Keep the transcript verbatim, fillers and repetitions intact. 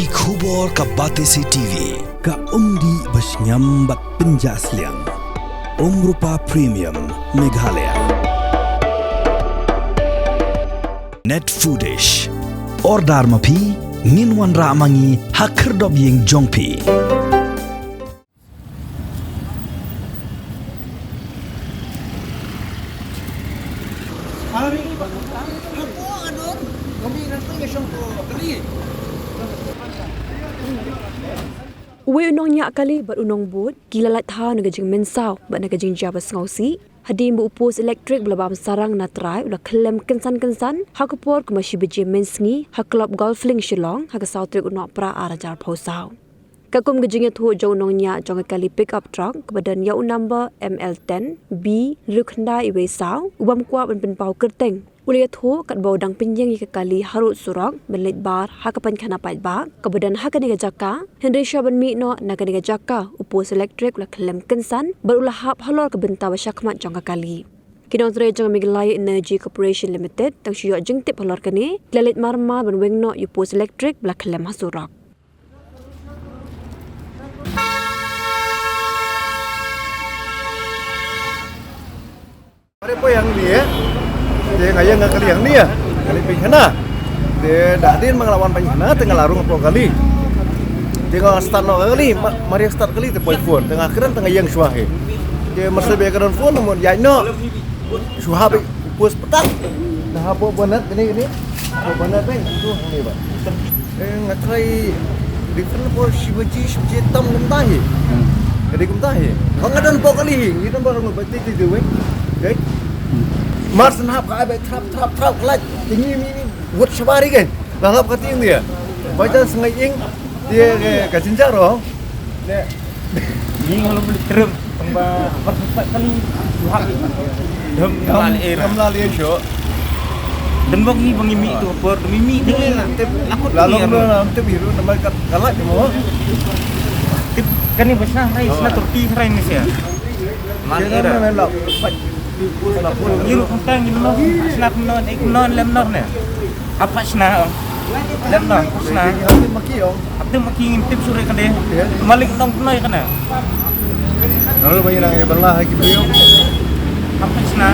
Ki khubor ka Batesi T V. Ka umdih ba shngiam bad pynjah sliang. Umrupa Premium Meghalaya. Net Foodish. Order ma phi, ngin wanrah ma ngi ha khyrdop ïing jong phi. Uwei u nongñiah kali bad u nongbud ki la lait thaw na ka jingmynsaw bad na ka jingjia ba sngewsih hadien ba u post elektrik ba la bam sarang na trai u la khyllem kynsan kynsan ha ka por kumba shi baje mynsngi ha Club Golf Link Shillong ha ka saw tarik u Nohprah ar hajar arphew saw. Katkum ka jingïathuh jong u nongñiah jong ka kali pickup truck kaba don ïa u number M L ten B hynriew khyndai wei saw, u bym kwah ban pynpaw kyrteng, u la ïathuh katba u dang pynïeng ïa ka kali harud surok ban leit bar ha ka pynkhana paidbah kaba don ha kane ka jaka, hynrei shuwa ban mih noh na kane ka jaka u post elektrik u la khyllem kynsan bad u la hap halor ka bynta ba shakhmat jong ka kali. Ki nongtrei jong ka Meghalaya Energy Corporation Limited tang shu ïoh jingtip halor kane, ki la leit marmar ban weng noh ïa u post elektrik ba la khyllem ha surok. Are poi hangne, te nga ïeng nga kali hangne, kali pynkhana. Te da hadien ba nga la wan pynkhana te nga la rung hapoh kali. Te nga start noh kali, ma, mar ïa start kali te poi phone, te nga kren te nga ïeng shuwa hi. Te mar shu ba kren phone, namar ïaid noh. Shu hap i post petak. Dah hapoh bonnet kane kane. Hapoh bonnet bang tu hangne ba. Eh, nga try different por shi baje, shi baje tam kumta hi. Kane kumta hi. Ba nga don hapoh kali hi. Ngi don hapoh kali ba ti ti ti wei. Okay. Mar shu hap ka ai ba trap trap trap khlait. Te ngi mi mi wut shabar hi kan. Nga hap ka tieng dia. Ba jan sngai ing. Dia ka jinjar ro. Ni ngalo beli terem tang ba bar sat kali. Duhak ni. Dam dam la le sho. Dan bok ni bang imi tu por demi mi ni. Aku tu lalu ni. Lalu tip hiru nama kat kalat mo. Tip kani basna rai sna turki rai ni sia. Mal era. Ni lu kong tang ni no. Sna kuno ni kuno lem nor ne. Apa sna? Lem noh, sna. Hapdeng ma ki ngin tip shuh re kane. Malik nong pnoi kane. Lalu ba ngi nang ïa bala ha ki briew. Hapdeng sna.